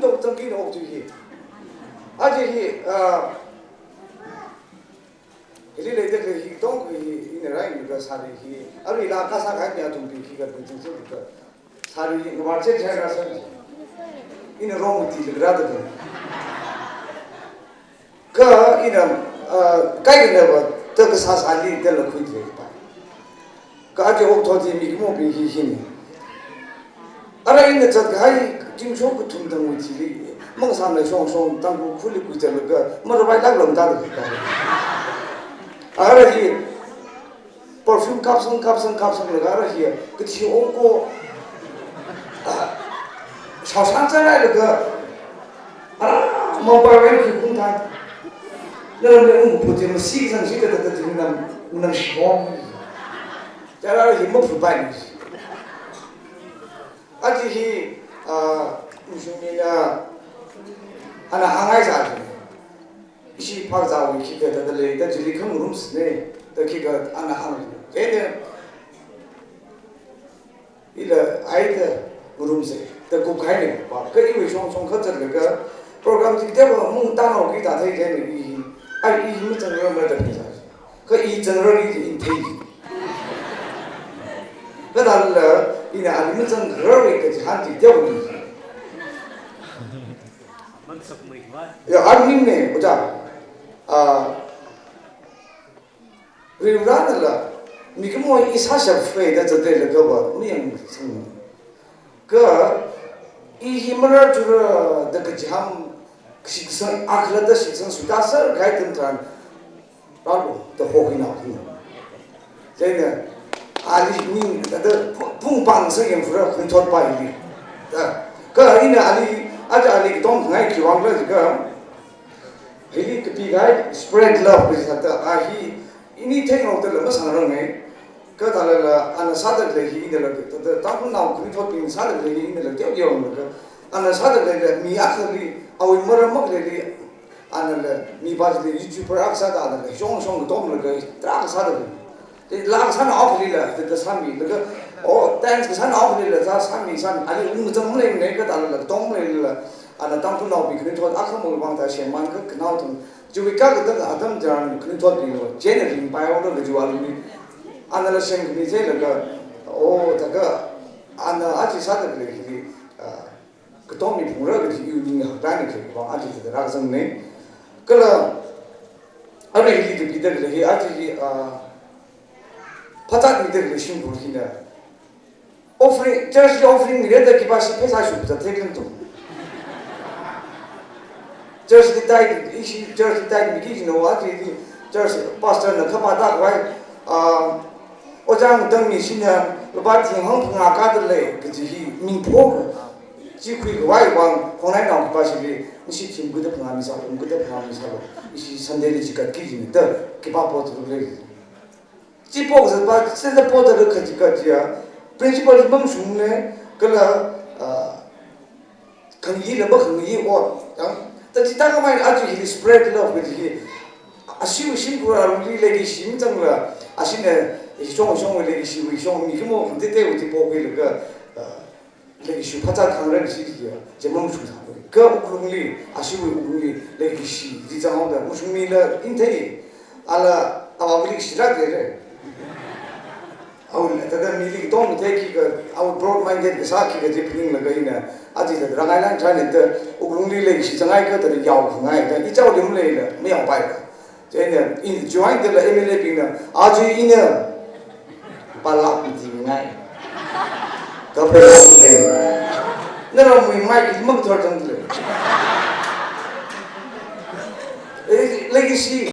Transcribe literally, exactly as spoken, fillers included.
Tok tangki no tu hi. Aja hi, ah, hili leida khalei hi tong hi, ina rai ni ka sari hi. Arui la kasā kahai mi athum pi hi ka pi tu tu ka. Sari hi, ngamar che che ka sari. Ina rong ti le gra da. Kha ina, ah, kaikhana va, ta kasā sāli, ta la khuitrei pa. Kha aja okathuili mikumo bing hi hina. Ara ina zatkahai, zingshok kathum tangwui thili, mangsāmei shong shong, Tangkhul khuli khuizatlāka, maravai lāklam ta ka. Ara hi, perfume kapsang, kapsang, kapsanglaga ara hi, kathi ongko, ah, shaosang chālailaga, ah, mangpar wai khi kung tha. Naramli ung phuti masi zangsi ta ta ta ta nam, nam shibong. Chara hi maphupai ni. Aja hi, ah, mushumi na, ana hāngai sa. Ishi phak zāwui khikha ta ta lei, ta chili khangarum sine, ta khikha ana hāng. Ene, ila ai ta ngarum se, ta kup khai ne, pa, kha iwui shong shong kha zatlāka, program chi te ba mung ta nao ki ta thei jen i, ai i mazangrarmara ta phi sa. Kha i zangrarli in thei. Kha ta la, ina ali mazangrarwui kachihān chi te ba ni. Ya, arning ne, ojā. Ah, Varivarana la, mikumo i sāshap fei da zatlāka va, mayangsang. Kha, i hi marar tura da kachihān, shitkasang, akhala da shitkasang suta sākahai atam tharan, ralo, da hokhina hina. Chieina, ali ning, da, da, pung pang sa yangfura, khuithot pa ili. Da, kha ina ali, aja ali katongngai khiwuivang khala jiakha, hili kapikahai spread love kaji thāda, a hi, ini theingaroda la masangrang ngai. Kha thālala, ana sāda khalei hi ina la, ta, ta, Tangkhulnao khanuithotbing sāda khalei hi ina la, teo teo la kha. Ana sāda khalei la, mi akhali, awui maram akhali, ana la, mi ba chili YouTuber akha sāda ana la, shong shong katom la kha, tarākha sāda khalei. Te la kasānao akhali la, te kasāmi, laga, oh, dance kasānao akhali la, sā, sāmi, sāmi, ali ung zang malei ne, kha thālala, tong malei la, ana Tangkhulnaobing khanuithot akhamang vang ta shemman kha khanao thang, chiwui kakada atam tharan khanuithotbing lo, chieina ringpai haoda kajiwui alungli. Ana la shemkhami theilaga, oh, thākha, ana aja sāda khalei hi, ah, katom miphungra kaji iwui ning hakda ni khalei vang aja thāda rākazang ne. Kala, arui hili kapida khalei hi, aja hi, ah, phazat mida khalei shimkhur hina. Offering, church li offering mira da khipāshi pheisā shukta thei khantu. Church li tithe, ishi church li tithe miki jino wa, chi, chi church pastor na khama da kwai, ah, ojā tangmi shina, lupā thing hangphangā kada lei, kaji hi mingpho, chi khuikhavai vang, khongnainao khipāshili, ishi thing kuda phangā misālo, kuda phangā misālo, ishi Sunday li chi katki jina da, khipā po tu lei. Chi pok zat pa, se zat po ta khaji khaji ya, principle mamashung ne, kala, ah, khangayi la makhangayi o, yang, ta chi ta kamai aja hili spread love kaji hi, ashiwui shimkhur alungli leikashi mazangla, ashina, shong shong leikashiwui shong mikumo khangateitei wui chi pok hi laga, ah, leikashi phazat khangarān shi ya, chi mamashung sa. Kha wuklungli, ashiwui wuklungli, leikashi, chi zanghaoda, mashungmila, in thei, ala, awui leikashi rāda lei. Awui, thāda mili katong thei khikha, awui broad minded kasā khikha chi phaninglaga ina, aja thāda rāngai lan chāne da, wuklungli leikashi zangai kha thāda yaokhangai, da, ichao lim leila, mayaopai da. Chieina, in join da la M L A bingna, aja ina, palak mati ngai. Kape ngai. Naramwui mai ki mak thor jang le. Eh, leikashi,